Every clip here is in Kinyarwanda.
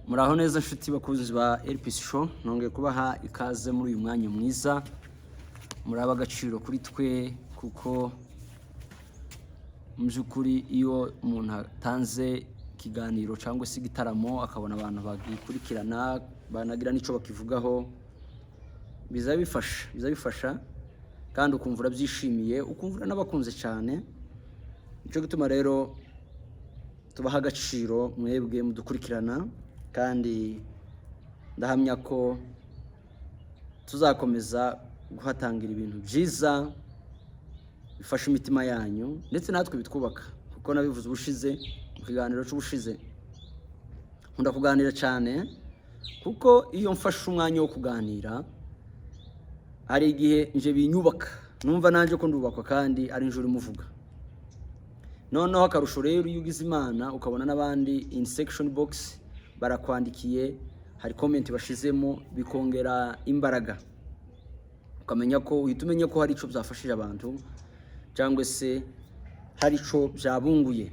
Muraho neza nshuti bakunzi ba LPC Show, nongeye kubaha ikaze muri uyu mwanya mwiza. Muraba agaciro kuri twe, kuko mu by'ukuri iyo umuntu atanze ikiganiro cyangwa se igitaramo, akabona abantu bagikurikirana, banagira n'icyo bakivugaho, biza bifasha kandi ukumva urabyishimiye, ukumva uranabakunze cyane. Nicyo gituma rero tubaha agaciro mwebwe mudukurikirana, kandi ndahamya ko tuzakomeza guhatangira ibintu byiza bifasha imitima yanyu ndetse natwe bitwubaka, kuko nabivuze ubushize mu kiganiro cy'ubushize, nkunda kuganira cyane, kuko iyo mfashe umwanya wo kuganira hari igihe nje binyubaka, numva nanjye ko ndubakwa kandi ari nje urimo uvuga. Noneho akarusho rero, iyo ugize Imana ukabona n'abandi in section box barakwandikiye, hari comment bashizemo, bikongera imbaraga, ukamenya ko uhita umenya ko hari icyo byafashije abantu cyangwa se hari icyo byabunguye.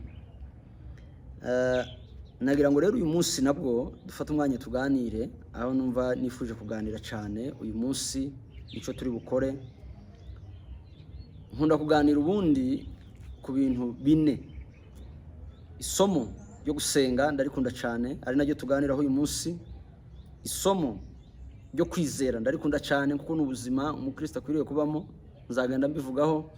Nagira ngo rero uyu munsi nabwo dufate umwanya tuganire, aho numva nifuje kuganira cyane uyu munsi, nicyo turi bukore. Nkunda kuganira ubundi ku bintu bine: isomo ryo gusenga ndarikunda cyane, ari naryo tuganiraho uyu munsi; isomo ryo kwizera ndarikunda cyane, kuko ni ubuzima umukristo akwiriye kubamo, nzagenda mbivugaho;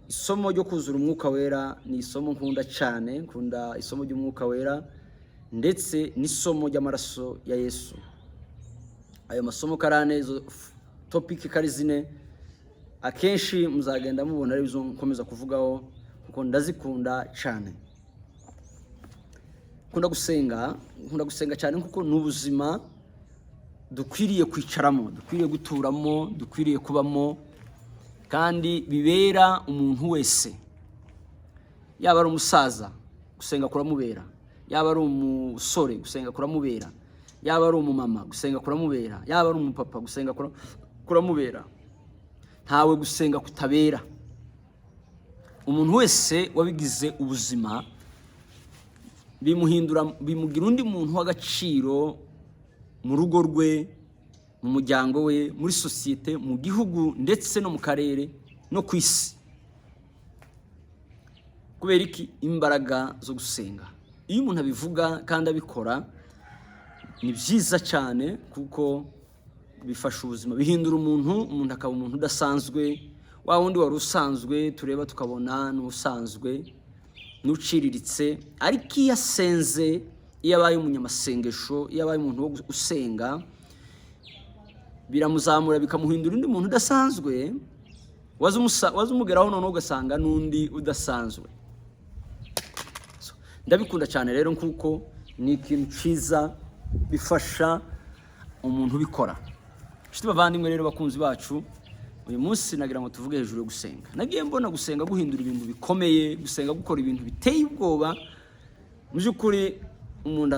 isomo ryo kuzura Umwuka Wera ni isomo nkunda cyane, nkunda isomo ry'Umwuka Wera, ndetse n'isomo ry'amaraso ya Yesu. Ayo masomo karane, izo topic kari zine, akenshi muzagenda mubona ari zo nkomeza kuvugaho, kuko ndazikunda cyane. Nkunda gusenga, nkunda gusenga cyane, kuko ni ubuzima dukwiriye kwicaramo, dukwiriye guturamo, dukwiriye kubamo, kandi bibera umuntu wese. Yaba ari umusaza, gusenga kuramubera; yaba ari umusore, gusenga kuramubera; yaba ari umumama, gusenga kuramubera; yaba ari umupapa, gusenga kuramubera. Ntawe gusenga kutabera. Umuntu wese wabigize ubuzima, bimuhindura, bimugira undi muntu w'agaciro mu rugo rwe, mu muryango we, muri sosiyete, mu gihugu, ndetse no mu karere no ku isi. Kubera iki? Imbaraga zo gusenga. Iyo umuntu abivuga kandi abikora, ni byiza cyane, kuko bifasha ubuzima, bihindura umuntu, umuntu akaba umuntu udasanzwe, wa wundi wari usanzwe tureba tukabona n'usanzwe n'uciriritse. Ariko iyo asenze, iyo abaye umunyamasengesho, iyo abaye umuntu wo usenga, biramuzamura, bikamuhindura undi muntu udasanzwe. Waza umugeraho noneho ugasanga n'undi udasanzwe. So, ndabikunda cyane rero, kuko ni ikintu cyiza, bifasha umuntu ubikora. Inshuti bavandimwe rero, bakunzi bacu, uyu munsi nagira ngo tuvuge hejuru yo gusenga. Nagiye mbona gusenga guhindura ibintu bikomeye, gusenga gukora ibintu biteye ubwoba. Mu by'ukuri umuntu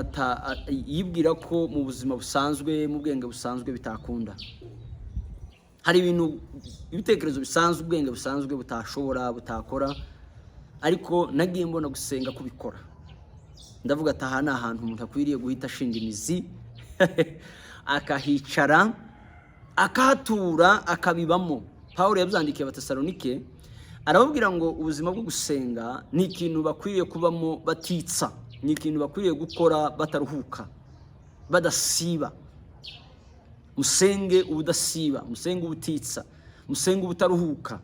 yibwira ko mu buzima busanzwe, mu bwenge busanzwe bitakunda. Hari ibintu, ibitekerezo bisanzwe, ubwenge busanzwe butashobora, butakora, ariko nagiye mbona gusenga kubikora. Ndavuga ati aha ni ahantu umuntu akwiriye guhita ashinga imizi, akahicara, akahatura, akabibamo. Paul yabyandikiye Abatesalonike, arababwira ngo ubuzima bwo gusenga ni ikintu bakwiriye kubamo batitsa, ni ikintu bakwiriye gukora bataruhuka, badasiba. Musenge ubudasiba, musenge ubutitsa, musenge ubutaruhuka.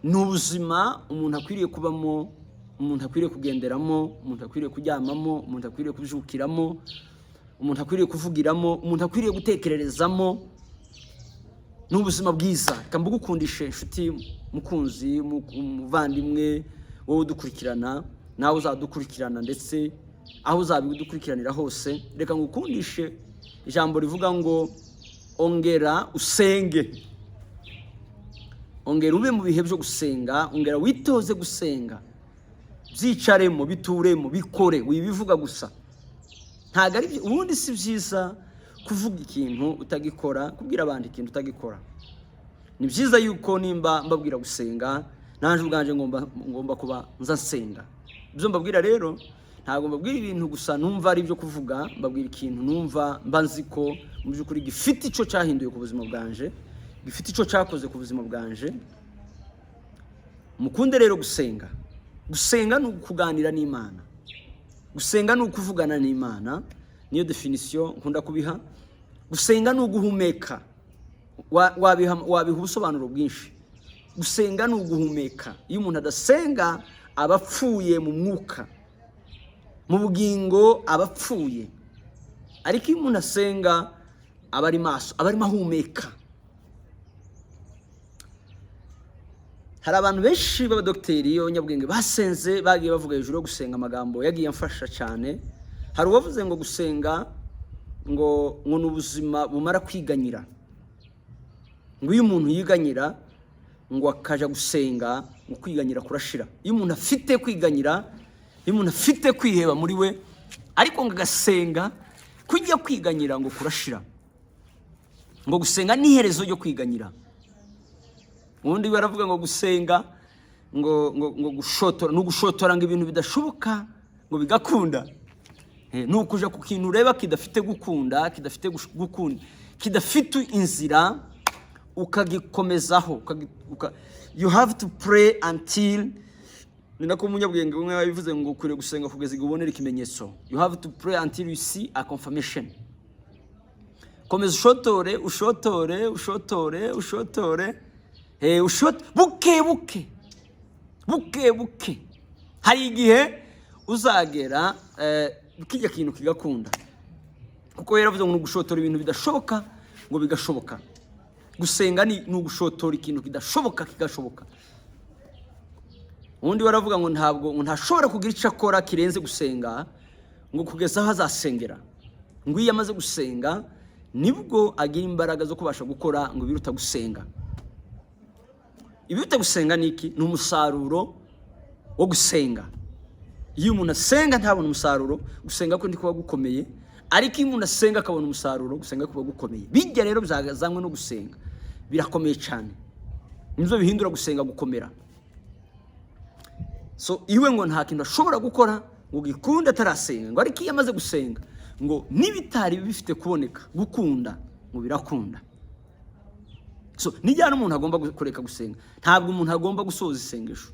Ni ubuzima umuntu akwiriye kubamo, umuntu akwiriye kugenderamo, umuntu akwiriye kuryamamo, umuntu akwiriye kubyukiramo, umuntu akwiriye kuvugiramo, umuntu akwiriye gutekererezamo. Ni ubuzima bwiza. Reka mbugukundishe, inshuti mukunzi, umuvandimwe, wowe udukurikirana, nawe uzadukurikirana, ndetse aho uzabidukurikiranira hose. Reka ngukundishe ijambo rivuga ngo ongera usenge, ongera ube mu bihe byo gusenga, ongera witoze gusenga, byicaremo, bituremo, bikore, wibivuga gusa. Ntabwo ari ubundi si byiza kuvuga ikintu utagikora, kubwira abandi ikintu utagikora. Ni byiza yuko nimba mbabwira gusenga, nanjye ubwanjye ngomba kuba nza nsenga. Ibyo mbabwira rero Ntabwo mbabwira ibintu gusa numva ari ibyo kuvuga, mbabwira ikintu numva mba nzi ko mu by'ukuri gifite icyo cyahinduye ku buzima bwanje, gifite icyo cyakoze ku buzima bwanje. Mukunde rero gusenga. Gusenga ni ukuganira n'Imana, gusenga ni ukuvugana n'Imana, niyo définition nkunda kubiha. Gusenga ni uguhumeka. Wabiha ubusobanuro bwinshi. Gusenga ni uguhumeka. Iyo umuntu adasenga aba apfuye mu mwuka, mu bugingo aba apfuye, ariko iyo umuntu asenga aba ari maso, aba arimo ahumeka. Hari abantu benshi b'abadogiteri b'abanyabwenge basenze, bagiye bavuga hejuru yo gusenga amagambo yagiye amfasha cyane. Hari uwavuze ngo gusenga ngo ni ubuzima bumara kwiganyira, ngo iyo umuntu yiganyira ngo akaja gusenga, ngo kwiganyira kurashira. Iyo umuntu afite kwiganyira, iyo umuntu afite kwiheba muri we, ariko ngo agasenga, kujya kwiganyira ngo kurashira, ngo gusenga ni iherezo ryo kwiganyira. Ubundi baravuga ngo gusenga ngo gushotora ni ugushotora ngo ibintu bidashoboka ngo bigakunda. Ni ukuja ku kintu ureba kidafite gukunda, kidafite gukunda, kidafite inzira, ukagikomezaho, you have to pray until, ni nako umunyabwenge umwe yabivuze ngo ukwiriye gusenga kugeza igihe ubonera ikimenyetso. You have to pray until you see a confirmation. Komeza ushotore, ushotore, ushotore, ushotore, buke buke, buke buke, hari igihe uzagera kijya kintu kigakunda, kuko yaravuze ngo ni ugushotora ibintu bidashoboka ngo bigashoboka. Gusenga ni ugushotora ikintu kidashoboka kigashoboka. Ubundi baravuga ngo ntabwo, ngo ntashobora kugira icyo akora kirenze gusenga, ngo kugeza aho azasengera, ngo iyo amaze gusenga nibwo agira imbaraga zo kubasha gukora ngo ibiruta gusenga. Ibiruta gusenga ni iki? Ni umusaruro wo gusenga. Iyo umuntu asenga ntabona umusaruro, gusenga kwe ntikuba gukomeye, ariko iyo umuntu asenga akabona umusaruro, gusenga kuba gukomeye. Bijya rero byazanywe no gusenga birakomeye cyane, nibyo bihindura gusenga gukomera. So iwe ngo nta kintu ashobora gukora ngo gikunde atarasenga, ngo ariko iyo amaze gusenga ngo n'ibitari bifite kuboneka gukunda ngo birakunda. So nijyana umuntu agomba kureka gusenga, ntabwo umuntu agomba gusoza isengesho.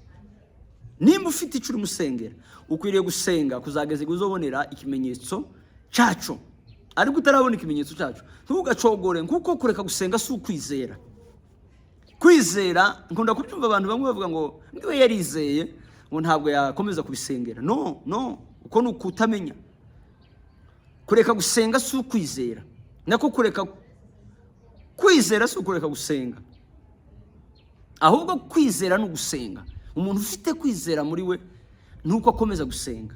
Nimba ufite icyo urimo usengera, ukwiriye gusenga kuzageza igihe uzobonera ikimenyetso cyaco. Ariko utarabona ikimenyetso cyaco ntugacogore, kuko kureka gusenga si ukwizera. Kwizera, nkunda kubyumva abantu bamwe bavuga ngo ngiwe yarizeye ngo ntabwo yakomeza kubisengera. No, no, uko ni ukutamenya. Kureka gusenga si ukwizera, nako kureka kwizera si ukureka gusenga, ahubwo kwizera ni ugusenga. Umuntu ufite kwizera muri we ni uko akomeza gusenga,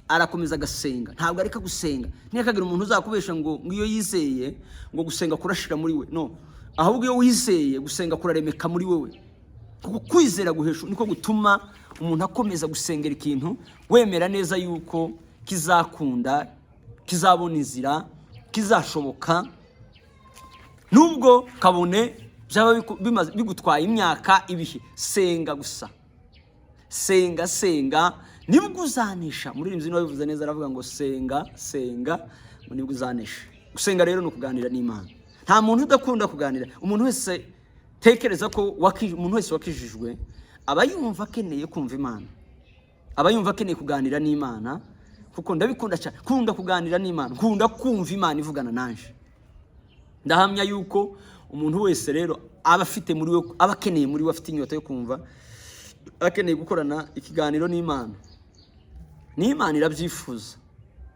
arakomeza agasenga, ntabwo areka gusenga. Ntihakagire umuntu uzakubesha ngo iyo yizeye ngo gusenga kurashira muri we. No, ahubwo iyo wizeye gusenga kuraremeka muri wewe, kuko kwizera guhesha niko gutuma umuntu akomeza gusengera ikintu, wemera neza yuko kizakunda, kizabona inzira, kizashoboka, nubwo kabone byaba bigutwaye imyaka, ibihe. Senga gusa, senga, senga, nibwo uzanesha. Umuririmbyi niwe wabivuze neza, aravuga ngo senga, senga, ngo nibwo uzanesha. Gusenga rero ni ukuganira n'Imana. Nta muntu udakunda kuganira. Umuntu wese, tekereza ko umuntu wese wakijijwe aba yumva akeneye kumva Imana, aba yumva akeneye kuganira n'Imana, kuko ndabikunda cyane. Nkunda kuganira n'Imana, nkunda kumva Imana ivugana nanje. Ndahamya yuko umuntu wese rero aba afite muri we, aba akeneye muri we, afite inyota yo kumva, akeneye gukorana ikiganiro n'Imana. N'Imana irabyifuza.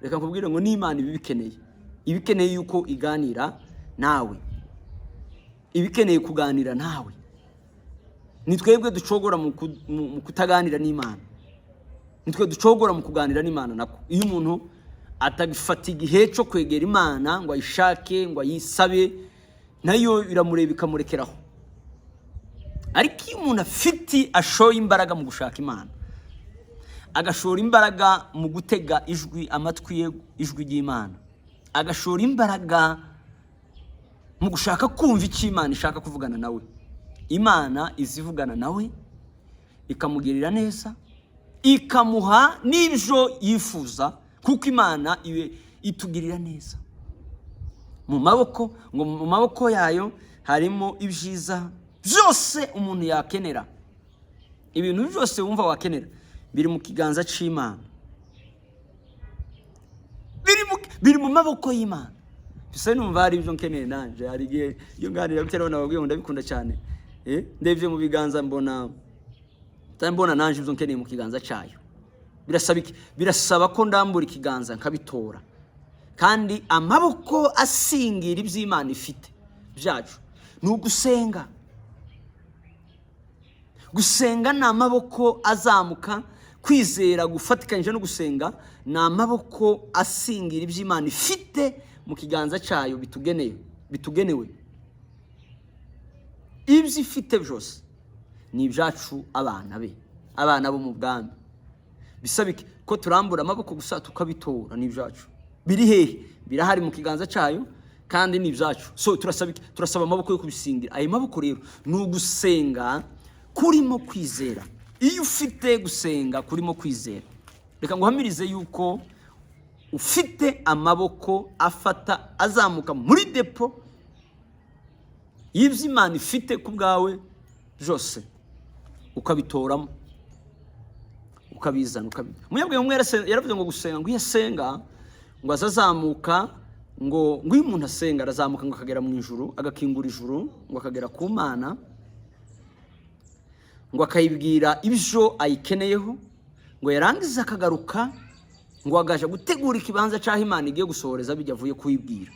Reka nkubwire ngo n'Imana ibikeneye, iba ikeneye yuko iganira nawe, iba ikeneye kuganira nawe. Ni twebwe ducogora mu kutaganira n'Imana, ni twe ducogora mu kuganira n'Imana. Nako iyo umuntu atagifata igihe cyo kwegera Imana ngo ayishake, ngo ayisabe, nayo iramureba ikamurekeraho. Ariko iyo umuntu afite, ashoye imbaraga mu gushaka Imana, agashora imbaraga mu gutega ijwi amatwi ye ijwi ry'Imana, agashora imbaraga mu gushaka kumva icyo Imana ishaka kuvugana nawe, Imana izivugana nawe ikamugirira neza. Ikamuha n'ibyo yifuza, kuko Imana iwe itugirira neza. Mu maboko, ngo mu maboko yayo harimo ibyiza byose umuntu yakenera. Ibintu byose wumva wakenera biri mu kiganza cy'Imana, biri mu maboko y'Imana. Bisa numva hari ibyo nkeneye nanje. Hari igihe iyo nganira gutya nababwiye ngo ndabikunda cyane. Ndebye mu biganza, mbona nanje ibyo nkeneye mu kiganza cyayo. Birasaba iki? Birasaba ko ndambura ikiganza nkabitora. Kandi amaboko asingira iby'Imana ifite byacu ni ugusenga. Gusenga ni amaboko azamuka. Kwizera gufatikanyije no gusenga ni amaboko asingira iby'Imana ifite mu kiganza cyayo bitugeneye, bitugenewe. Ibyo ifite byose ni ibyacu, abana be, abana bo mu bwami. Bisaba iki? Ko turambura amaboko gusa tukabitora. Ni ibyacu. Biri hehe? Birahari mu kiganza cyayo kandi ni ibyacu. So turasaba iki? Turasaba amaboko yo kubisingira. Ayo maboko rero ni ugusenga kurimo kwizera. Iyo ufite gusenga kurimo kwizera, reka nguhamirize yuko ufite amaboko afata, azamuka muri dépôt y'ibyo Imana ifite ku bwawe byose, ukabitoramo, ukabizana, Umunyabwenge umwe yaravuze ngo gusenga, ngo iyo asenga ngo azazamuka, ngo iyo umuntu asenga arazamuka, ngo akagera mu ijuru, agakingura ijuru, ngo akagera ku Mana, ngo akayibwira ibyo ayikeneyeho, ngo yarangiza akagaruka, ngo agaja gutegura ikibanza cy'aho Imana igiye gusohoreza bijya avuye kuyibwira.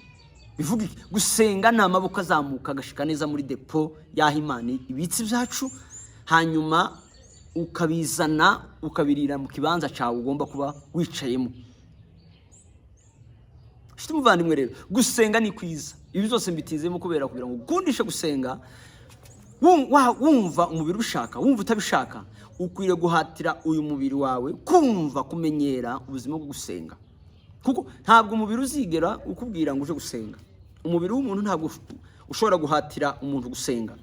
Bivuga iki? Gusenga ni amaboko azamuka agashika neza muri dépôt y'aho Imana ibitse ibyacu, hanyuma ukabizana, ukabirira mu kibanza cyawe ugomba kuba wicayemo. Nshuti muvandimwe rero, gusenga ni kwiza. Ibi byose mbitinzemo kubera kugira ngo ukundishe gusenga. Wumva umubiri ubishaka, wumva utabishaka, ukwiriye guhatira uyu mubiri wawe kumva, kumenyera ubuzima bwo gusenga, kuko ntabwo umubiri uzigera ukubwira ngo uje gusenga. Umubiri w'umuntu ntabwo ushobora guhatira umuntu gusenga.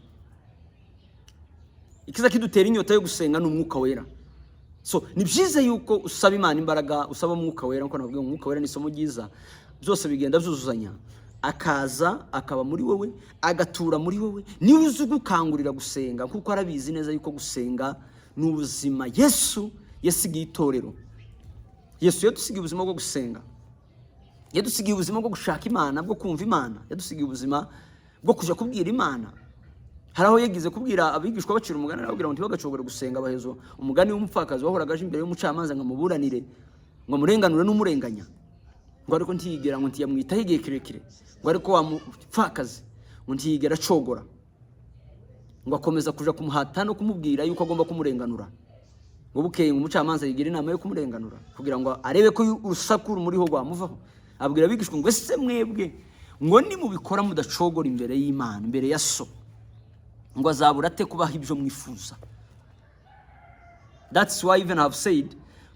Ikiza kidutera inyota yo gusenga ni Umwuka Wera. So ni byiza yuko usaba Imana imbaraga, usaba Umwuka Wera. Nkuko nababwiye, Umwuka Wera ni isomo ryiza, byose bigenda byuzuzanya. Akaza akaba muri wowe, agatura muri wowe. Niwe uzi ugukangurira gusenga, kuko arabizi neza yuko gusenga ni ubuzima Yesu yasigiye itorero. Yesu yadusigiye ubuzima bwo gusenga, yadusigiye ubuzima bwo gushaka Imana, bwo kumva Imana, yadusigiye ubuzima bwo kujya kubwira Imana. Hari aho yagize kubwira abigishwa, bacira umugani, arababwira ngo ntibagacogore gusenga. Abahezo umugani w'umupfakazi wahoraga aje imbere y'umucamanza ngo amuburanire, ngo amurenganure n'umurenganya, ngo ariko ntiyigera, ngo ntiyamwitaho igihe kirekire, ngo ariko wa mupfakazi ngo ntiyigera acogora, ngo akomeza kuja kumuhata no kumubwira yuko agomba kumurenganura. Ngo bukeye ngo umucamanza yigira inama yo kumurenganura kugira ngo arebe ko urusaku rumuriho rwamuvaho. Abwira abigishwa ngo: "Ese mwebwe ngo nimubikora mudacogora imbere y'Imana, imbere ya So, ngo azabura ate kubaha ibyo mwifuza?" That's why even I've said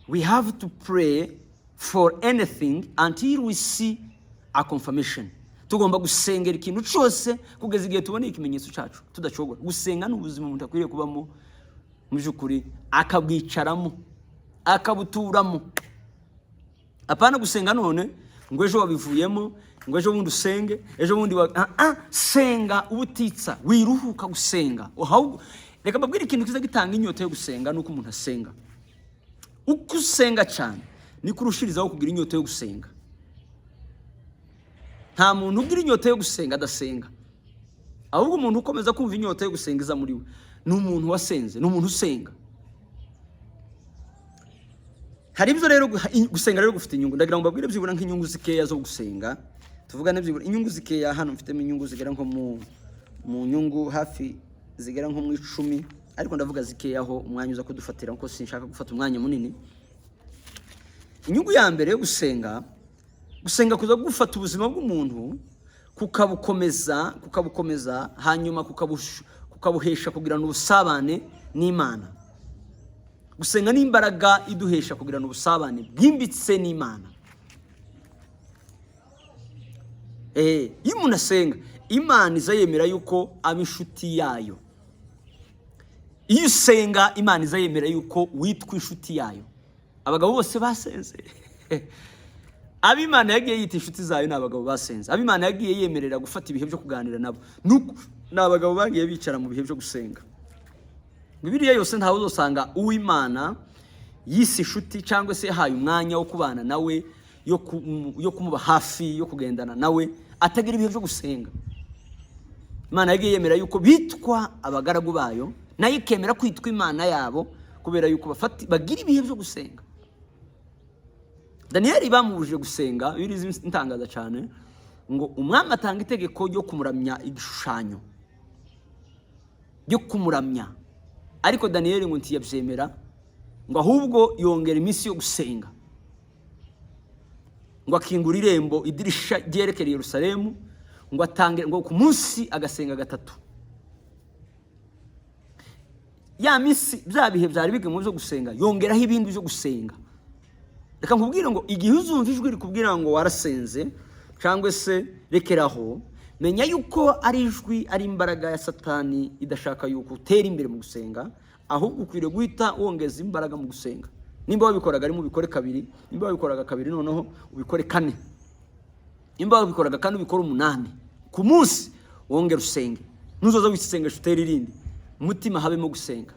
we have to pray for anything until we see a confirmation. Tugomba gusengera ikintu cyose kugeza igihe tuboneye ikimenyetso cyacu tudacogora. Gusenga ni ubuzima umuntu akwiriye kubamo mu by'ukuri, akabwicaramo, akabuturamo. Apana gusenga none ngo ejo wabivuyemo, ngo ejo bundi usenge, ejo bundi wa... ah, ah, senga ubutitsa, wiruhuka gusenga. Ahubwo reka mbabwire ikintu kiza gitanga inyota yo gusenga, nuko umuntu asenga, uko usenga cyane niko urushirizaho kugira inyota yo gusenga. Nta muntu ugira inyota yo gusenga adasenga. Ahubwo umuntu ukomeza kumva inyota yo gusenga iza muri we ni umuntu wasenze, ni umuntu usenga. Hari ibyo rero gusenga rero gufite inyungu. Ndagira ngo mbabwire byibura nk'inyungu zikeya zo gusenga. Tuvugane byibura inyungu zikeya. Hano mfitemo inyungu zigera nko mu nyungu hafi zigera nko mu 10, ariko ndavuga zikeya aho umwanya uza kudufatira, kuko sinshaka gufata umwanya munini. Inyungu ya mbere yo gusenga: gusenga kuza gufata ubuzima bw'umuntu kukabukomeza, hanyuma kukabuhesha kugirana ubusabane n'Imana. Gusenga ni imbaraga iduhesha kugirana ubusabane bwimbitse n'Imana. Iyo umuntu asenga, Imana iza yemera yuko aba inshuti yayo. Iyo usenga, Imana iza yemera yuko witwa inshuti yayo. Abagabo bose basenze, abo Imana yagiye yita inshuti zayo ni abagabo basenze. Abo Imana yagiye yemerera gufata ibihe byo kuganira nabo ni abagabo bagiye bicara mu bihe byo gusenga. Bibiliya yose ntawe uzosanga uw'Imana yise inshuti cyangwa se yahaye umwanya wo kubana nawe, yo kumuba hafi, yo kugendana nawe, atagira ibihe byo gusenga. Imana yagiye yemera yuko bitwa abagaragu bayo, nayo ikemera kwitwa Imana yabo kubera yuko bagira ibihe byo gusenga. Daniyeli bamubujije gusenga. Bibiliya itangaza cyane ngo umwami atanga itegeko ryo kumuramya, igishushanyo ryo kumuramya, ariko Daniyeli ngo ntiyabyemera, ngo ahubwo yongera iminsi yo gusenga, ngo akingura irembo, idirisha ryerekeye Yerusalemu, ngo atange ngo ku munsi agasenga gatatu. Ya minsi, bya bihe byari bigemwe byo gusenga, yongeraho ibindi byo gusenga. Reka nkubwire ngo igihe uzumva ijwi rikubwira ngo warasenze cyangwa se rekeraho, menya yuko ari ijwi, ari imbaraga ya Satani idashaka yuko utera imbere mu gusenga. Ahubwo ukwiriye guhita wongeza imbaraga mu gusenga. Nimba wabikoraga rimwe, ubikore kabiri. Nimba wabikoraga kabiri, noneho ubikore kane. Nimba wabikoraga kane, ubikore umunani ku munsi. Wongere usenge. Nuzoza wisengesha utera irindi, umutima habemo gusenga.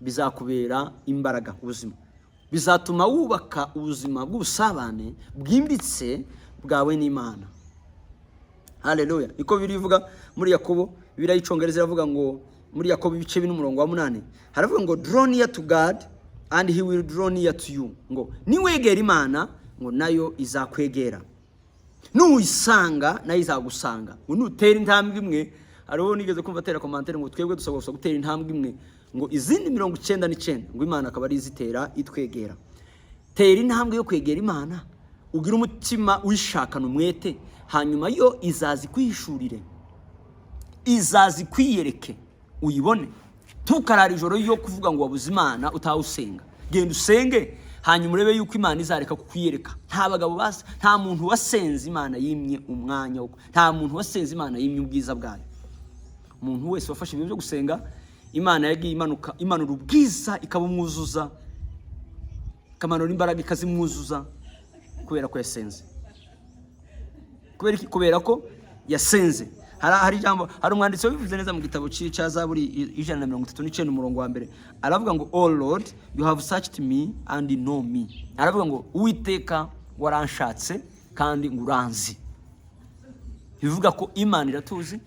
Bizakubera imbaraga ubuzima, bizatuma wubaka ubuzima bw'ubusabane bwimbitse bwawe n'Imana. Haleluya! Niko birivuga muri Yakobo. Bibiliya y'Icyongereza iravuga ngo, muri Yakobo ibice 4 umurongo wa 8, haravuga ngo: "Draw near to God and he will draw near to you." Ngo niwegera Imana, ngo nayo izakwegera. Nuyisanga, nayo izagusanga. Ngo nutera intambwe imwe. Hariho nigeze kumva atera commentaire ngo twebwe dusabwa gusa gutera intambwe imwe, ngo izindi 99 ngo Imana akaba ari izitera itwegera. Tera intambwe yo kwegera Imana, ugire umutima uyishakana umwete, hanyuma yo izaza ikwihishurire, izaza ikwiyereke, uyibone. Ntukarare ijoro yo kuvuga ngo wabuze Imana utawusenga. Genda usenge, hanyuma urebe yuko Imana izareka kukwiyereka. Nta bagabo basi, nta muntu wasenze Imana yimye umwanya nta muntu wasenze Imana yimye ubwiza bwayo. Umuntu wese wafashe ibintu byo gusenga, Imana yagiye imanuka, imanura ubwiza ikabumwuzuza, ikamanura imbaraga ikazimwuzuza kubera ko yasenze. Kubera iki? Kubera ko yasenze. Hari ijambo, hari umwanditsi wabivuze neza mu gitabo cya Zaburi 139 umurongo wa 1. Aravuga ngo: "Oh Lord, you have searched me and know me." Aravuga ngo: "Uwiteka, waranshatse kandi ngo uranzi." Bivuga ko Imana iratuzi.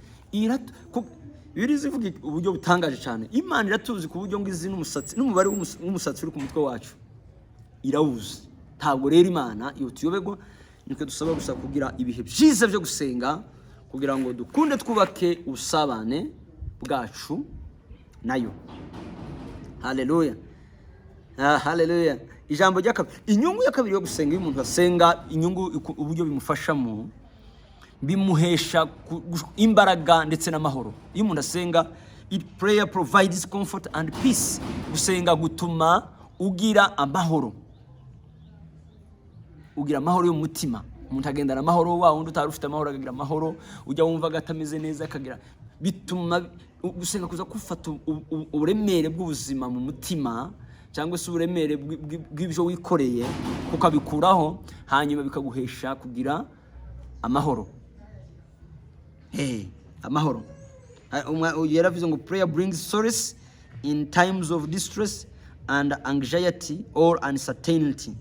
Bibiliya ivuga uburyo butangaje cyane. Imana iratuzi ku buryo ngo izi n'umusatsi, n'umubare w'umusatsi uri ku mutwe wacu irawuzi. Ntabwo rero Imana iyo tuyoberwa. Nitwe dusaba gusa kugira ibihe byiza byo gusenga kugira ngo dukunde twubake ubusabane bwacu nayo. Haleluya! Ah, haleluya! Ijambo rya kabiri, inyungu ya kabiri yo gusenga: iyo umuntu asenga, inyungu uburyo bimufashamo, bimuhesha imbaraga ndetse n'amahoro. Iyo umuntu asenga, prayer provides comfort and peace. Gusenga gutuma ugira amahoro, ugira amahoro yo mu mutima. Umuntu agendana amahoro, wa wundi utari ufite amahoro akagira amahoro, ujya wumva atameze neza akagira. Bituma gusenga kuza gufata uburemere bw'ubuzima mu mutima, cyangwa se uburemere bw'ibyo wikoreye, ukabikuraho, hanyuma bikaguhesha kugira amahoro. Hey, amahoro. Yaravuze ngo: "Prayer brings solace in times of distress and anxiety or uncertainty."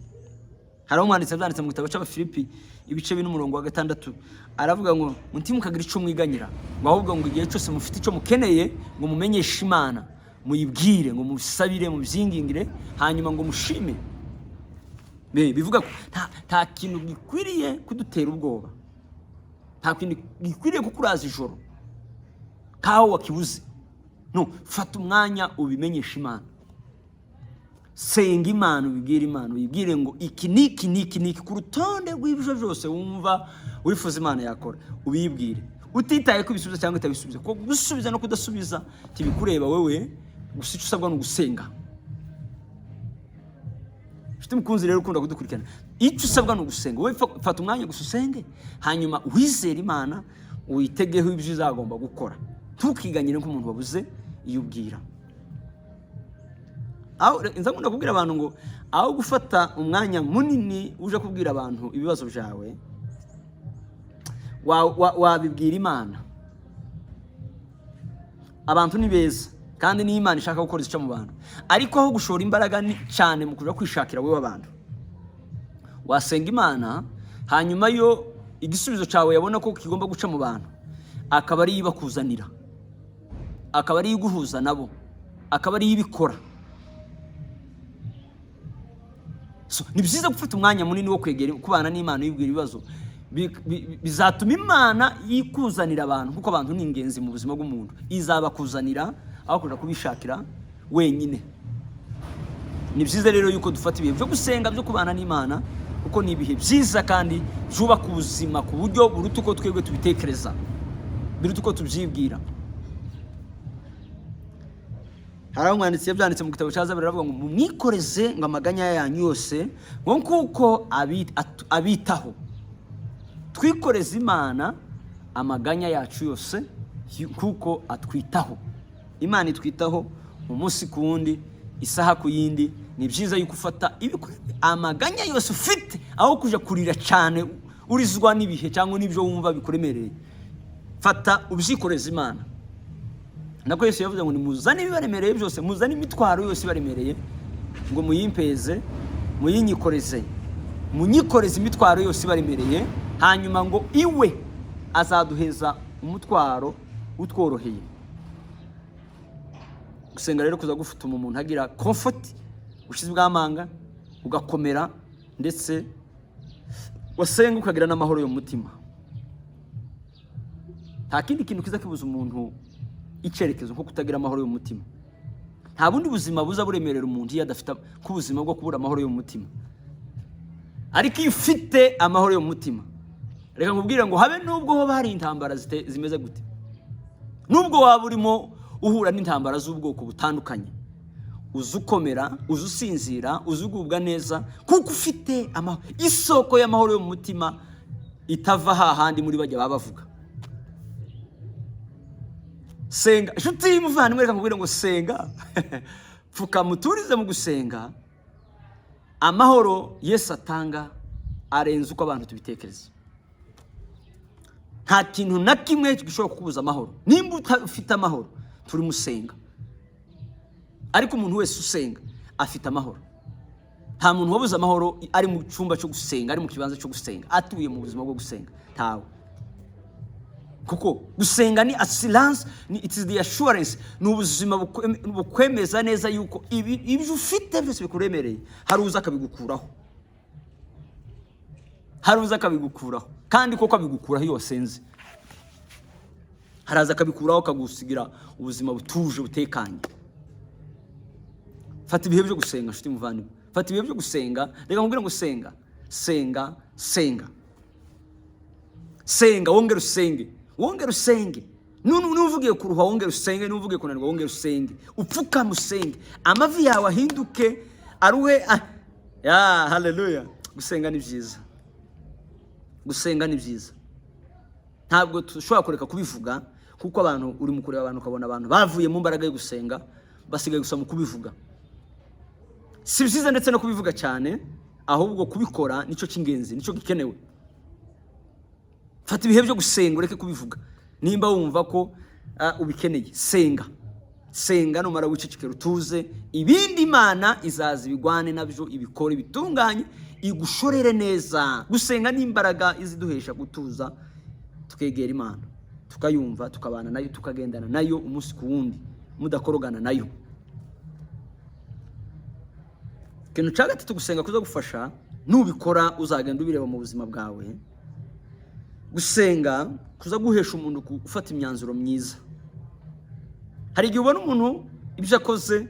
Hari umwanditsi yabyanditse mu gitabo cy'Abafilipi ibice 4 umurongo wa 6. Aravuga ngo ntimukagira icyo mwiganyira, ngo ahubwo ngo igihe cyose mufite icyo mukeneye, ngo mumenyeshe Imana, muyibwire, ngo mubisabire, mubyingingire, hanyuma ngo mushime. Bivuga ko nta kintu gikwiriye kudutera ubwoba, nta kintu gikwiriye kukuraza ijoro kaho wakibuze. No fata umwanya ubimenyesha Imana, senga Imana, ubibwire Imana, uyibwire ngo iki n'iki n'iki n'iki ku rutonde rw'ibyo byose wumva wifuza Imana yakora, ubibwire utitaye ko ibisubiza cyangwa itabisubiza, kuko gusubiza no kudasubiza ntibikureba wewe. Gusa icyo usabwa ni ugusenga. Nshuti mukunzi rero ukunda kudukurikirana, icyo usabwa ni ugusenga. Wowe fata umwanya gusa usenge, hanyuma wizere Imana, witegeho ibyo uzagomba gukora. Ntukiganyire nk'umuntu wabuze. iyo ubwira. Aho nza nkunda kubwira abantu ngo aho gufata umwanya munini uje kubwira abantu ibibazo byawe, wabibwira Imana. Abantu ni beza kandi niyo Imana ishaka gukora izica mu bantu, ariko aho gushora imbaraga cyane mu kuja kwishakira wowe abantu, wasenga Imana, hanyuma yo igisubizo cyawe yabona ko kigomba guca mu bantu, akaba ariyo ibakuzanira, akaba ariyo iguhuza nabo, akaba ariyo ibikora. So, ni byiza gufata umwanya munini wo kwegera, kubana n'Imana, uyibwira ibibazo. Bizatuma Imana ikuzanira abantu, kuko abantu ni ingenzi mu buzima bw'umuntu. Izabakuzanira aho kuja kubishakira wenyine. Ni byiza rero yuko dufata ibihe byo gusenga, byo kubana n'Imana, kuko ni ibihe byiza kandi byubaka ubuzima ku buryo buruta uko twebwe tubitekereza, biruta uko tubyibwira. Hari aho umwanditsi yabyanditse mu gitabo cya Zaburi, aravuga ngo mumwikoreze ngo amaganya yanyu yose, ngo kuko abitaho. Twikoreze Imana amaganya yacu yose kuko atwitaho. Imana itwitaho umunsi ku wundi, isaha ku yindi. Ni byiza yuko ufata amaganya yose ufite, aho kuja kurira cyane urizwa n'ibihe cyangwa n'ibyo wumva bikuremereye, fata ubyikoreze Imana. Nako Yesu yavuze ngo nimuzane ibibaremereye byose, muzane imitwaro yose ibaremereye, ngo muyimpeze, muyinyikoreze, munyikoreze imitwaro yose ibaremereye, hanyuma ngo iwe azaduheza umutwaro utworoheye. Gusenga rero kuza gufutuma umuntu agira comfort, ushize bw'amanga, ugakomera, ndetse wasenga ukagira n'amahoro yo mu mutima. Nta kindi kintu kiza kibuza umuntu icyerekezo nko kutagira amahoro yo mu mutima. Nta bundi buzima buza buremerera umuntu iyo adafite k'ubuzima bwo kubura amahoro yo mu mutima. Ariko iyo ufite amahoro yo mu mutima, reka nkubwire ngo habe nubwo hoba hari intambara zimeze gute, nubwo waba urimo uhura n'intambara z'ubwoko butandukanye, uzi ukomera, uzi usinzira, uzi ugubwa neza, kuko ufite isoko y'amahoro yo mu mutima itava hahandi muri bajya baba bavuga. Senga inshuti y'umuvandimwe, reka nkubwire ngo senga, pfukama uturize mu gusenga. Amahoro Yesu atanga arenze uko abantu tubitekereza. Nta kintu na kimwe gishobora kukubuza amahoro. Nimba ufite amahoro, turi musenga. Ariko umuntu wese usenga afite amahoro. Nta muntu wabuze amahoro ari mu cyumba cyo gusenga, ari mu kibanza cyo gusenga, atuye mu buzima bwo gusenga. Ntawe. Kuko gusenga ni assurance, ni it is the assurance, ni ubuzima bukwemeza neza yuko ibyo ufite byose bikuremereye, hari uza akabigukuraho. Hari uza akabigukuraho. Kandi koko abigukuraho iyo wasenze. Haraza akabikuraho akagusigira ubuzima butuje butekanye. Fata ibihe byo gusenga nshuti muvandimwe. Fata ibihe byo gusenga, reka nkubwire ngo senga, senga, senga. Senga, wongere usenge, wongere usenge. Nuvugiye kuruha wongere usenge, nuvugiye kunanirwa wongere usenge. Upfukame usenge, amavi yawe ahinduke aruhe. Ya, haleluya. Gusenga ni byiza. Gusenga ni byiza. Ntabwo dushobora kureka kubivuga, kuko abantu uri mu kureba abantu ukabona abantu bavuye mu mbaraga yo gusenga basigaye gusa mu kubivuga. Si byiza ndetse no kubivuga cyane, ahubwo kubikora nicyo cy'ingenzi, nicyo gikenewe. Fata ibihe byo gusenga ureke kubivuga. Nimba wumva ko ubikeneye, senga. Senga numara wicecekera utuze, ibindi Imana izaza ibigwane nabyo, ibikore ibitunganye, igushorere neza. Gusenga ni imbaraga iziduhesha gutuza, tukegera Imana, tukayumva, tukabana nayo, tukagendana nayo umunsi ku wundi, mudakorogana nayo. Ikintu cya gatatu gusenga kuza gufasha, nubikora uzagenda ubireba mu buzima bwawe. Gusenga kuza guhesha umuntu gufata imyanzuro myiza. Hari igihe ubona umuntu ibyo akoze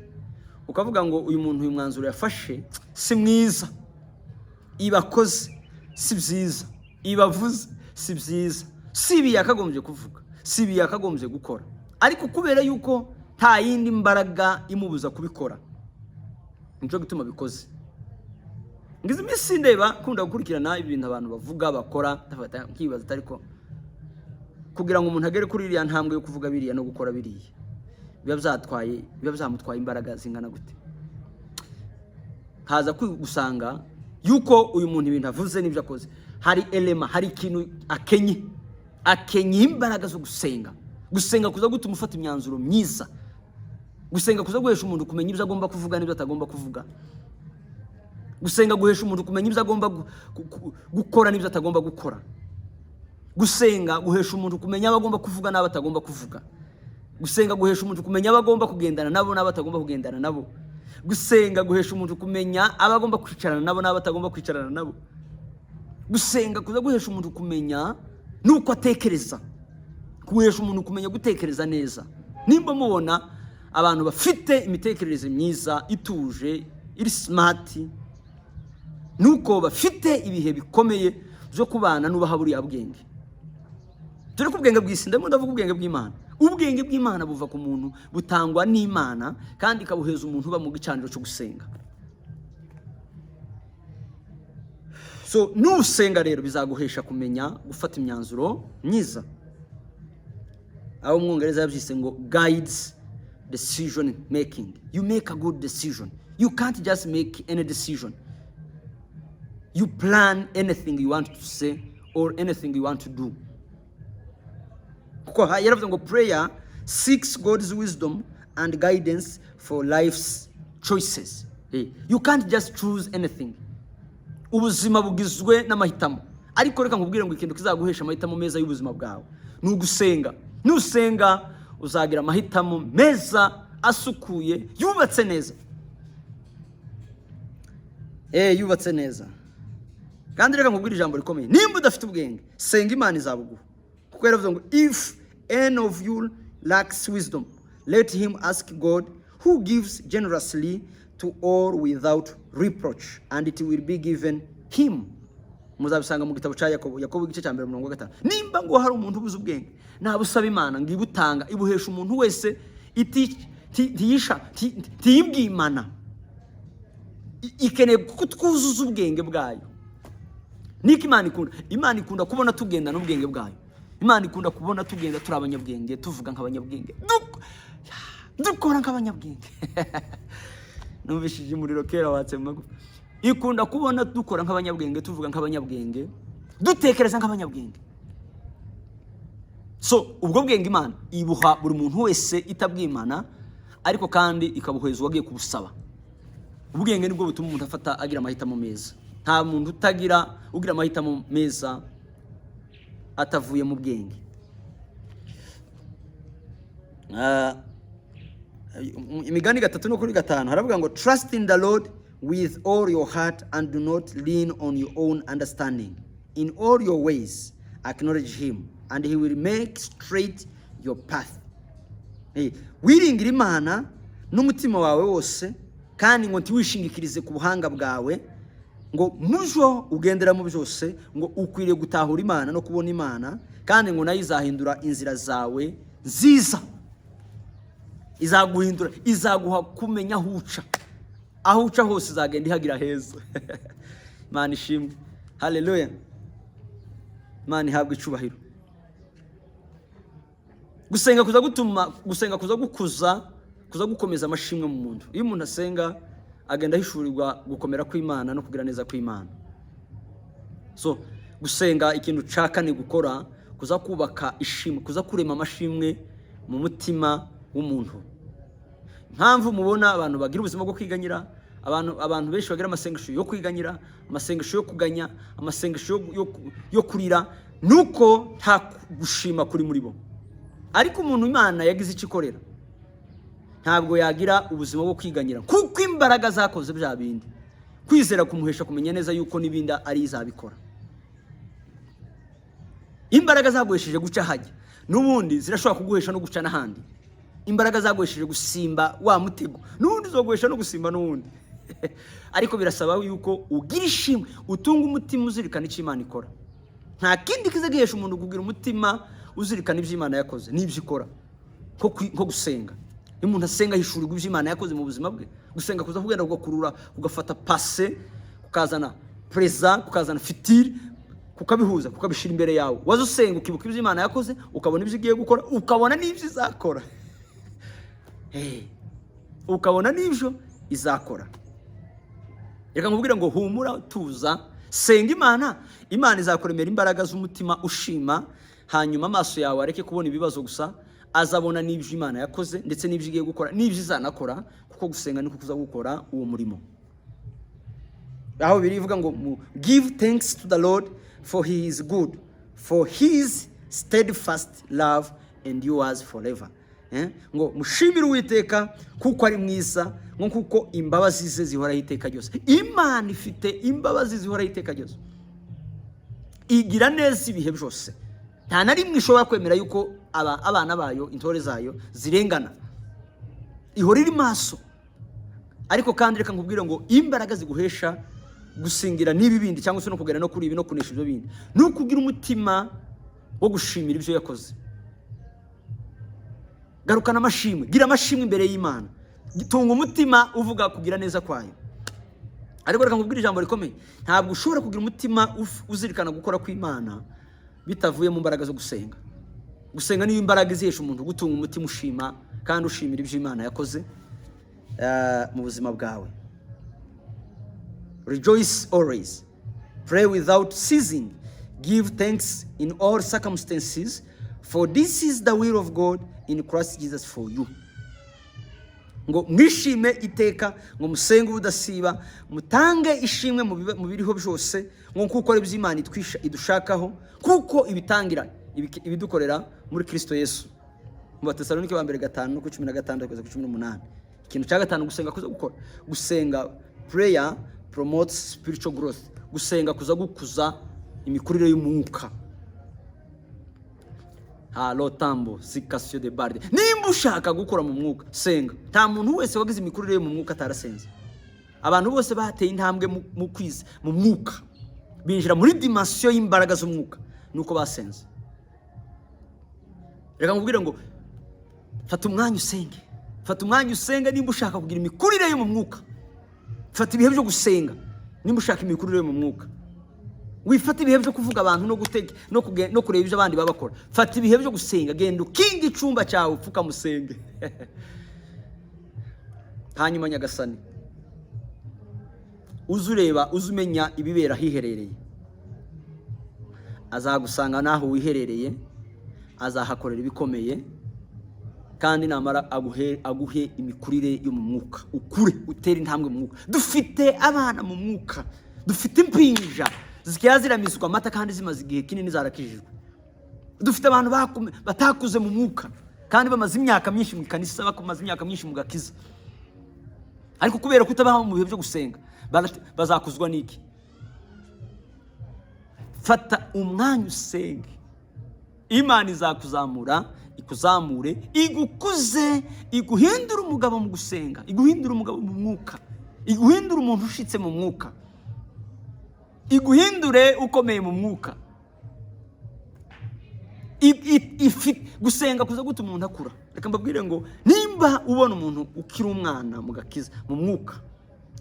ukavuga ngo uyu muntu uyu mwanzuro yafashe si mwiza, ibakoze si byiza, ibavuze si byiza, si ibi yakagombye kuvuga, si ibi yakagombye gukora, ariko kubera yuko nta yindi mbaraga imubuza kubikora nicyo gituma bikoze. Ngize iminsi ndeba, kunda gukurikirana ibintu abantu bavuga bakora, ndafata nkibaza ariko kugira ngo umuntu agere kuri iriya ntambwe yo kuvuga biriya no gukora biriya Biba byamutwaye imbaraga zingana gute? Haza gusanga yuko uyu muntu ibintu avuze n'ibyo akoze, hari elema, hari ikintu akenye. Akenye imbaraga zo gusenga. Gusenga kuza gutuma ufata imyanzuro myiza. Gusenga kuza guhesha umuntu kumenya ibyo agomba kuvuga n'ibyo atagomba kuvuga. Gusenga guhesha umuntu kumenya ibyo agomba gukora n'ibyo atagomba gukora. Gusenga guhesha umuntu kumenya abo agomba kuvuga n'abo atagomba kuvuga. Gusenga guhesha umuntu kumenya abo agomba kugendana nabo n'abo atagomba kugendana nabo. Gusenga guhesha umuntu kumenya abo agomba kwicarana nabo n'abo atagomba kwicarana nabo. Gusenga kuza guhesha umuntu kumenya n'uko atekereza, guhesha umuntu kumenya gutekereza neza. Nimba mubona abantu bafite imitekerereze myiza, ituje, iri smart, nuko bafite ibihe bikomeye byo kubana n'ubaha buriya bwenge. Turi ku bwenge bw'isi, ndimo ndavuga ubwenge bw'Imana. Ubwenge bw'Imana buva ku muntu, butangwa n'Imana, kandi ikabuheza umuntu uba mu gicaniro cyo gusenga. So nusenga rero bizaguhesha kumenya gufata imyanzuro myiza, aho Umwongereza yabyise ngo guides decision making. You make a good decision. You can't just make any decision. You plan anything you want to say or anything you want to do, kuko yaravuze ngo prayer seeks God's wisdom and guidance for life's choices. You can't just choose anything. Ubuzima bugizwe n'amahitamo, ariko reka nkubwire ngo ikintu kizaguhesha amahitamo meza y'ubuzima bwawe ni ugusenga. Nusenga uzagira amahitamo meza, asukuye, yubatse neza, yubatse neza. Kandi reka nkubwire ijambo rikomeye: nimba udafite ubwenge, senga, Imana izabuguha, kuko yaravuze ngo "If any of you lacks wisdom, let him ask God, who gives generously to all without reproach, and it will be given him." Muzabisanga mu gitabo cya Yakobo, Yakobo igice cya 1, umurongo wa 5. Nimba ngo hari umuntu ubuze ubwenge, nabusaba Imana, ngo ibutanga, ibuhesha umuntu wese ntiyisha ntiyibwimana. Ikeneye kutwuzuza ubwenge bwayo. Niko Imana ikunda. Imana ikunda kubona tugenda n'ubwenge bwayo. Imana ikunda kubona tugenda turi abanyabwenge, tuvuga nk'abanyabwenge, dukora nk'abanyabwenge. Numvishije umuriro kera watse mu magufa. Ikunda kubona dukora nk'abanyabwenge, tuvuga nk'abanyabwenge, dutekereza nk'abanyabwenge. So ubwo bwenge Imana ibuha buri muntu wese itabwimana, ariko kandi ikabuheza uwagiye kubusaba. Ubwenge nibwo butuma umuntu afata, agira amahitamo meza. Nta muntu utagira ugira amahitamo meza atavuye mu bwenge. Imigani 3 no kuri 5 haravuga ngo "Trust in the Lord with all your heart and do not lean on your own understanding. In all your ways acknowledge him, and he will make straight your path." Wiringira Imana n'umutima wawe wose, kandi ngo ntiwishingikirize ku buhanga bwawe, ngo mujo ugenderamo byose, ngo ukwiriye gutahura Imana no kubona Imana, kandi ngo nayo izahindura inzira zawe nziza. Izaguhindura, izaguha kumenya aho uca. Aho uca hose izagenda ihagira heza. Imana ishimwe, haleluya! Imana ihabwa icubahiro. Gusenga kuza gutuma, gusenga kuza gukuza, kuza gukomeza amashimwe mu muntu. Iyo umuntu asenga, agenda ahishurirwa gukomera kw'Imana no kugira neza kw'Imana. So gusenga, ikintu ca kane gukora, kuza kubaka ishimwe, kuza kurema amashimwe mu mutima w'umuntu. Impamvu mubona abantu bagira ubuzima bwo kwiganyira, abantu benshi bagira amasengesho yo kwiganyira, amasengesho yo kuganya, amasengesho yo kurira, nuko nta gushima kuri muri bo. Ariko umuntu Imana yagize icyo ikorera ntabwo yagira ubuzima bwo kwiganyira, kuko imbaraga zakoze bya bindi, kwizera kumuhesha kumenya neza yuko n'ibindi ari izabikora. Imbaraga zaguhesheje guca hajya, n'ubundi zirashobora kuguhesha no guca n'ahandi. Imbaraga zaguhesheje gusimba wa mutego, n'ubundi zoguhesha no gusimba n'ubundi. Ariko birasaba yuko ugira ishimwe, utunga umutima uzirikana icyo Imana ikora. Nta kindi kiza gihesha umuntu kugira umutima uzirikana ibyo Imana yakoze n'ibyo ikora nko gusenga. Iyo umuntu asenga, ahishurirwa ibyo Imana yakoze mu buzima bwe. Gusenga kuza kugenda kugakurura, kugafata passé, kukazana présent, kukazana futur, kukabihuza, kukabishyira imbere yawe. Waza usenga, ukibuka ibyo Imana yakoze, ukabona ibyo igiye gukora, ukabona n'ibyo izakora. Ukabona n'ibyo izakora. Reka nkubwire ngo humura, tuza, senga Imana. Imana izakuremera imbaraga z'umutima ushima, hanyuma amaso yawe areke kubona ibibazo gusa, azabona n'ibyo Imana yakoze ndetse n'ibyo igiye gukora n'ibyo izanakora, kuko gusenga niko kuza gukora uwo murimo. Aho birivuga ngo "Give thanks to the Lord, for he is good, for his steadfast love endures forever." Ngo mushimire Uwiteka kuko ari mwiza, ngo kuko imbabazi ze zihoraho iteka ryose. Imana ifite imbabazi zihoraho iteka ryose, igira neza ibihe byose. Nta na rimwe ishobora kwemera yuko abana bayo, intore zayo, zirengana. Ihora iri maso. Ariko kandi reka nkubwire ngo imbaraga ziguhesha gusingira n'ibi bindi, cyangwa se no kugera no kuri ibi no kunesha ibyo bindi, ni ukugira umutima wo gushimira ibyo yakoze. Garukana amashimwe, gira amashimwe imbere y'Imana, tunga umutima uvuga kugira neza kwayo. Ariko reka nkubwire ijambo rikomeye: ntabwo ushobora kugira umutima uzirikana gukora kw'Imana bitavuye mu mbaraga zo gusenga. Gusenga niyo imbaraga izihesha umuntu gutunga umutima ushima kandi ushimira ibyo Imana yakoze mu buzima bwawe. Rejoice always, pray without ceasing, give thanks in all circumstances, for this is the will of God in Christ Jesus for you. Ngo mwishime iteka, ngo musenge ubudasiba, mutange ishimwe mu biriho byose, ngo kuko ari byo Imana idushakaho, kuko ibitangira ibidukorera muri Kristo Yesu. Mu Batesalonike ba mbere 5 no ku 16 kugeza ku 18. Ikintu cya gatanu gusenga kuza gukora: gusenga, prayer promotes spiritual growth. Gusenga kuza gukuza imikurire y'umwuka. Halo tambo sikasiyo de barde. Nimba ushaka gukura mu mwuka, senga. Nta muntu wese wagize imikurire yo mu mwuka atarasenze. Abantu bose bateye intambwe mu kwiza mu mwuka, binjira muri dimension y'imbaraga z'umwuka, nuko basenze. Reka nkubwire ngo fata umwanya usenge, fata umwanya usenge nimba ushaka kugira imikurire yo mu mwuka. Fata ibihe byo gusenga nimba ushaka imikurire yo mu mwuka. Wifata ibihe byo kuvuga abantu no gutega no kureba ibyo abandi baba bakora. Fata ibihe byo gusenga, genda ukinga icyumba cyawe, upfukamusenge, hanyuma Nyagasani uze ureba, uze umenya ibibera ahiherereye. Azagusanga n'aho wiherereye, azahakorera ibikomeye, kandi namara aguhe imikurire yo mu mwuka, ukure, utere intambwe mu mwuka. Dufite abana mu mwuka, dufite impinja zikiya ziramizwa amata kandi zimaze igihe kinini zarakijijwe. Dufite abantu batakuze mu mwuka kandi bamaze imyaka myinshi mu ikanisa, bamaze imyaka myinshi mu gakiza, ariko kubera kutabaho mu bihe byo gusenga, bazakuzwa n'iki? Fata umwanya usenge, Imana izakuzamura, ikuzamure, igukuze, iguhindure umugabo mu gusenga, iguhindure umugabo mu mwuka, iguhindure umuntu ushitse mu mwuka, iguhindure ukomeye mu mwuka. Gusenga kuza gutuma umuntu akura. Reka mbabwire ngo nimba ubona umuntu ukiri umwana mu gakiza, mu mwuka,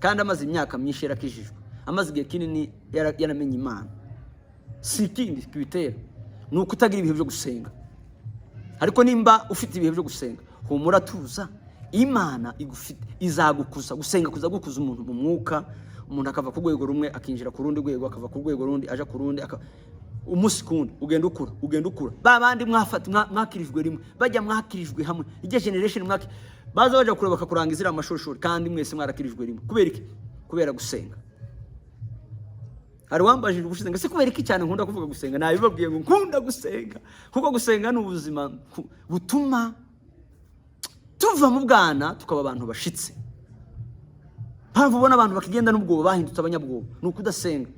kandi amaze imyaka myinshi yarakijijwe, amaze igihe kinini yaramenye Imana, si ikindi kibitera, ni uko utagira ibihe byo gusenga. Ariko nimba ufite ibihe byo gusenga, humura, tuza, Imana igufite, izagukuza. Gusenga kuza gukuza umuntu mu mwuka, umuntu akava ku rwego rumwe akinjira ku rundi rwego, akava ku rwego rundi aja ku rundi, umunsi ku wundi ugenda ukura, ugenda ukura. Ba bandi mwakirijwe rimwe, bajya mwakirijwe hamwe, ijya generation baza bajya kureba bakakuranga izira amashorishori, kandi mwese mwarakirijwe rimwe. Kubera iki? Kubera gusenga. Hari uwambajije ubushize ngo ese kubera iki cyane nkunda kuvuga gusenga? Nabibabwiye ngo nkunda gusenga kuko gusenga ni ubuzima butuma tuva mu bwana tukaba abantu bashitse. Mpamvu ubona abantu bakigenda n'ubwoba, bahindutse abanyabwoba, ni ukudasenga.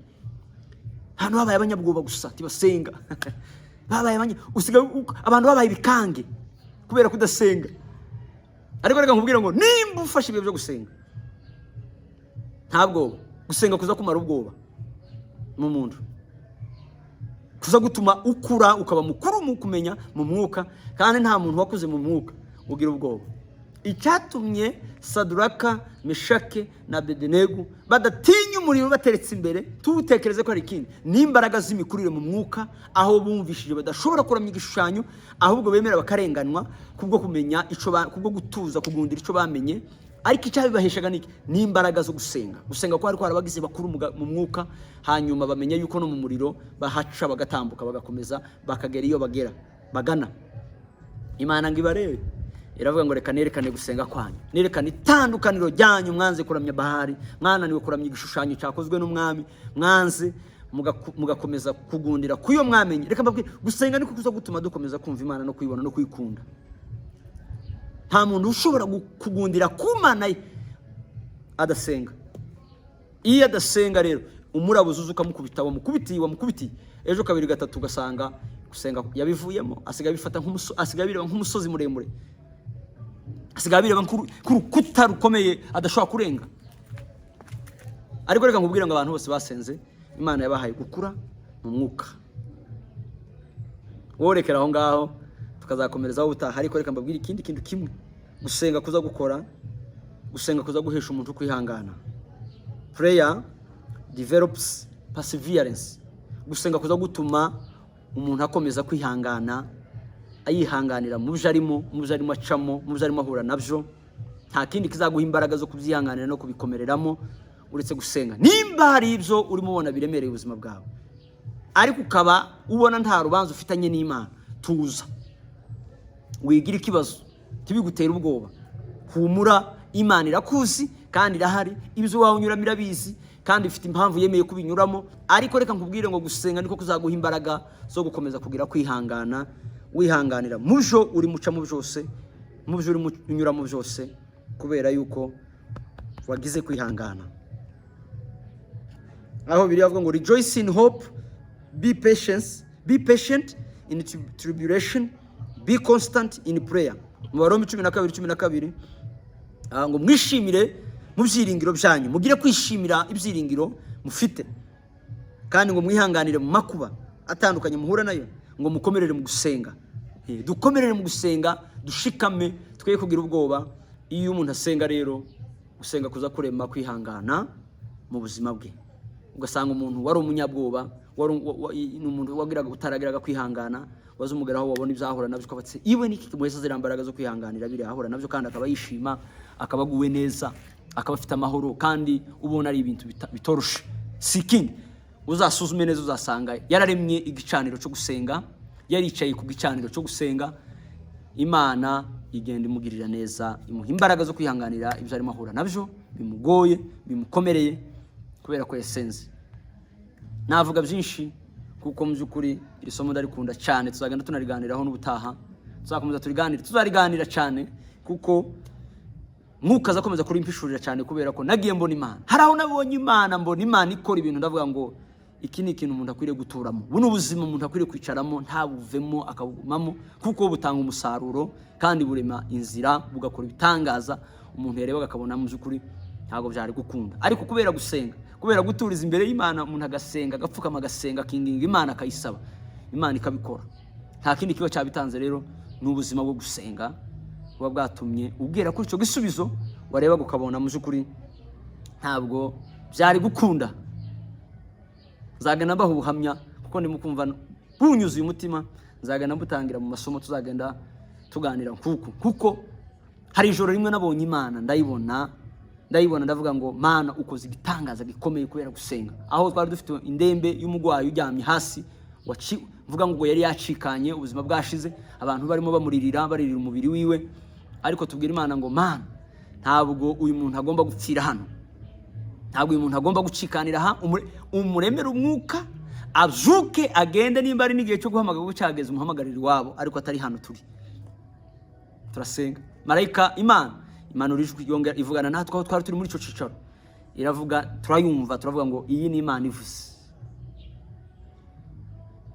Abantu babaye abanyabwoba gusa, ntibasenga. Babaye usigaye abantu babaye ibikange kubera kudasenga. Ariko reka nkubwire ngo nimba ufashe ibihe byo gusenga, nta bwoba. Gusenga kuza kumara ubwoba mu muntu, kuza gutuma ukura ukaba mukuru mu kumenya mu mwuka, kandi nta muntu wakuze mu mwuka ugira ubwoba. Icyatumye Saduraka, Meshake na Abedenego badatinya y'umuriro bateretse imbere, tuwutekereze ko hari ikindi, n'imbaraga z'imikurire mu mwuka, aho bumvishije badashobora kuramya igishushanyo, ahubwo bemera bakarenganwa kubwo kumenya ico kubwo gutuza, kugundira ico bamenye. Ariko icyabibaheshaga ni iki? Ni imbaraga zo gusenga. Gusenga kwari kwarabagize bakuru mu mwuka, hanyuma bamenya yuko no mu muriro bahaca, bagatambuka, bagakomeza, bakagera iyo bagera bagana. Imana ngo ibarebe, iravuga ngo: "Reka nerekane gusenga kwanyu, nerekane itandukaniro ryanyu. Mwanze kuramya Bahari, mwananiwe kuramya igishushanyo cyakozwe n'umwami, mwanze mugakomeza kugundira kuyo mwamenye." Reka mbabwire, gusenga niko kuza gutuma dukomeza kumva Imana no kuyibona no kuyikunda. Nta muntu ushobora kugundira ku Mana ye adasenga. Iyo adasenga rero, umurabo uzuza ukamukubita, wamukubitiye, wamukubitiye ejo, kabiri, gatatu, ugasanga gusenga yabivuyemo, asigaye abifata nk'umusozi, asigaye abireba nk'umusozi muremure, asigaye abireba nk'urukuta rukomeye adashobora kurenga. Ariko reka nkubwire ngo abantu bose basenze, Imana yabahaye gukura mu mwuka. Wowe rekera aho ngaho, tukazakomerezaho ubutaha. Ariko reka mbabwire ikindi kintu kimwe gusenga kuza gukora. Gusenga kuza guhesha umuntu kwihangana. Prayer develops perseverance. Gusenga kuza gutuma umuntu akomeza kwihangana, ayihanganira mu byo arimo, mu byo arimo acamo, mu byo arimo ahura nabyo. Nta kindi kizaguha imbaraga zo kubyihanganira no kubikomereramo uretse gusenga. Nimba hari ibyo urimo ubona biremereye ubuzima bwawe, ariko ukaba ubona nta rubanza ufitanye n'Imana, tuza, wigira ikibazo, ntibigutere ubwoba, humura. Imana irakuzi kandi irahari, ibyo wawe unyuramo irabizi kandi ifite impamvu yemeye kubinyuramo. Ariko reka nkubwire ngo gusenga niko kuzaguha imbaraga zo gukomeza kugira kwihangana, wihanganira mu byo urimo ucamo byose, mu byo urimo unyuramo byose, kubera yuko wagize kwihangana. Aho biri avuga ngo: "Rejoice in hope, be patient, be patient in tribulation, be constant in prayer." Mu Baroma 12:12, ngo: "Mwishimire mu byiringiro byanyu, mugire kwishimira ibyiringiro mufite, kandi ngo mwihanganire mu makuba atandukanye muhura nayo, ngo mukomerere mu gusenga." Dukomerere mu gusenga, dushikame, twe kugira ubwoba. Iyo umuntu asenga rero, gusenga kuza kurema kwihangana mu buzima bwe, ugasanga umuntu wari umunyabwoba, wari ni umuntu wagiraga utaragiraga kwihangana, waza umugeraho wabona ibyahura nabyo ukabatse iwe niki kimuheza ziriya mbaraga zo kwihanganira biriya ahura nabyo, kandi akaba yishima, akaba aguwe neza, akaba afite amahoro, kandi ubona ari ibintu bitoroshe. Si ikindi, uzasuzume neza, uzasanga yararemye igicaniro cyo gusenga, yaricaye ku gicaniro cyo gusenga. Imana igenda imugirira neza, imuha imbaraga zo kwihanganira ibyo arimo ahura nabyo bimugoye, bimukomereye, kubera ko yasenze. Navuga byinshi, kuko mu by'ukuri iri somo ndarikunda cyane. Tuzagenda tunariganiraho n'ubutaha, tuzakomeza turiganire, tuzariganira cyane, kuko Mwuka azakomeza kurimpishurira cyane, kubera ko nagiye mbona Imana. Hari aho nabonye Imana, mbona Imana ikora ibintu, ndavuga ngo iki ni ikintu umuntu akwiriye guturamo, buno ubuzima umuntu akwiriye kwicaramo ntabuvemo, akabugumamo, kuko butanga umusaruro kandi burema inzira, bugakora ibitangaza umuntu yarebaga akabona mu by'ukuri ntabwo byari gukunda. Ariko kubera gusenga, kubera guturiza imbere y'Imana, umuntu agasenga, agapfukama, agasenga, akinginga Imana, akayisaba, Imana ikabikora. Nta kindi kiba cyabitanze rero, ni ubuzima bwo gusenga buba bwatumye ubwira kuri icyo gisubizo warebaga ukabona mu by'ukuri ntabwo byari gukunda. Nzagenda mbaha ubuhamya, kuko ndimo kumva bunyuzuye umutima. Nzagenda mbutangira mu masomo tuzagenda tuganira nkuku, kuko hari ijoro rimwe nabonye Imana, ndayibona, ndayibona, ndavuga ngo: "Mana, ukoze igitangaza gikomeye." Kubera gusenga, aho twari dufite indembe y'umurwayi uryamye hasi, mvuga ngo yari yacikanye, ubuzima bwashize, abantu barimo bamuririra, baririra umubiri wiwe. Ariko tubwira Imana ngo: "Mana, ntabwo uyu muntu agomba gupfira hano, ntabwo uyu muntu agomba gucikanira aha. Umuremere umwuka, abyuke agende. Nimba ari n'igihe cyo guhamagarwa cyageze, umuhamagarire iwabo, ariko atari hano turi." Turasenga, marayika Imana imanura ijwi, yongera ivugana natwe aho twari turi muri icyo cyicaro, iravuga, turayumva, turavuga ngo: "Iyi ni Imana ivuze."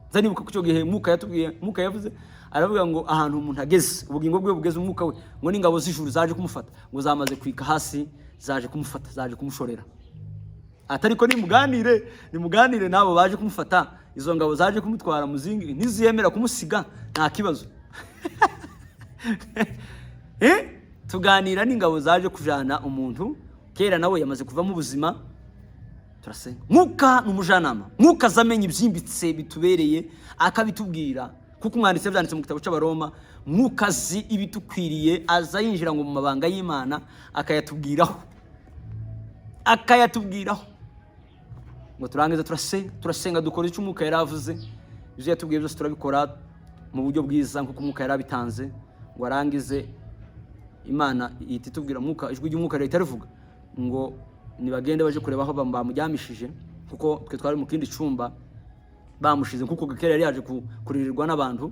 Nza nibuka ko icyo gihe Mwuka yatubwiye, Mwuka yavuze, aravuga ngo ahantu umuntu ageze, ubugingo bwe bugeze, umwuka we, ngo n'ingabo z'ijuru zaje kumufata, ngo zamaze kwika hasi, zaje kumufata, zaje kumushorera. Atari ko nimuganire, nimuganire n'abo baje kumufata, izo ngabo zaje kumutwara muzingi, ntiziyemera kumusiga, nta kibazo. Eh? Tuganira n'ingabo zaje kujana umuntu, kera nawe yamaze kuvamo ubuzima. Turasenga. Mwuka ni umujyanama. Mwuka aza amenya ibyimbitse bitubereye, akabitubwira, kuko umwanditsi yabyanditse mu gitabo cy'Abaroma. Mwuka azi ibitukwiriye, aza yinjira ngo mu mabanga y'Imana, akayatubwiraho, akayatubwiraho. Ngo turangize turasenga, turasenga, dukora icyo Umwuka yari avuze. Ibyo yatubwiye byose turabikora mu buryo bwiza nk'uko Umwuka yari abitanze. Ngo arangize, Imana ihita itubwira, Mwuka, ijwi ry'Umwuka rihita rivuga ngo nibagende baje kureba aho bamuryamishije, kuko twe twari mu kindi cyumba bamushize, kuko Gakera yari yaje kuririrwa n'abantu.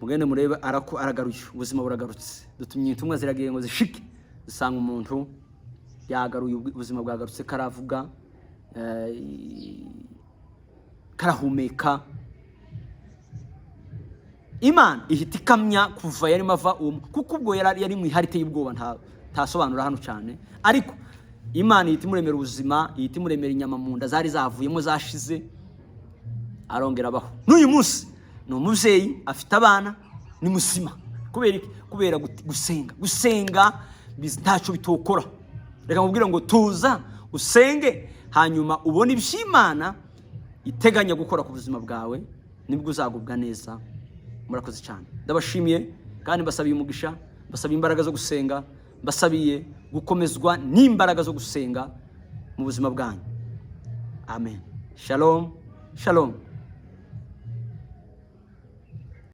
Mugende murebe, aragaruye ubuzima, buragarutse. Dutumye intumwa, ziragiye ngo zishike, zisanga umuntu yagaruye ubuzima, bwagarutse, karavuga, karahumeka. Imana ihita ikamya kuva yarimo ava uwo, kuko ubwo yari mu ihari iteye ubwoba, ntasobanura hano cyane. Ariko Imana ihita imuremera ubuzima, ihita imuremera inyama mu nda zari zavuyemo zashize, arongera abaho. N'uyu munsi ni umubyeyi, afite abana, ni muzima. Kubera iki? Kubera gusenga. Gusenga ntacyo bitokora. Reka nkubwire ngo tuza usenge, hanyuma ubone iby'Imana iteganya gukora ku buzima bwawe, nibwo uzagubwa neza. Murakoze cyane, ndabashimiye kandi mbasabiye umugisha, mbasabiye imbaraga zo gusenga, mbasabiye gukomezwa n'imbaraga zo gusenga mu buzima bwanyu. Amen. Shalom, shalom.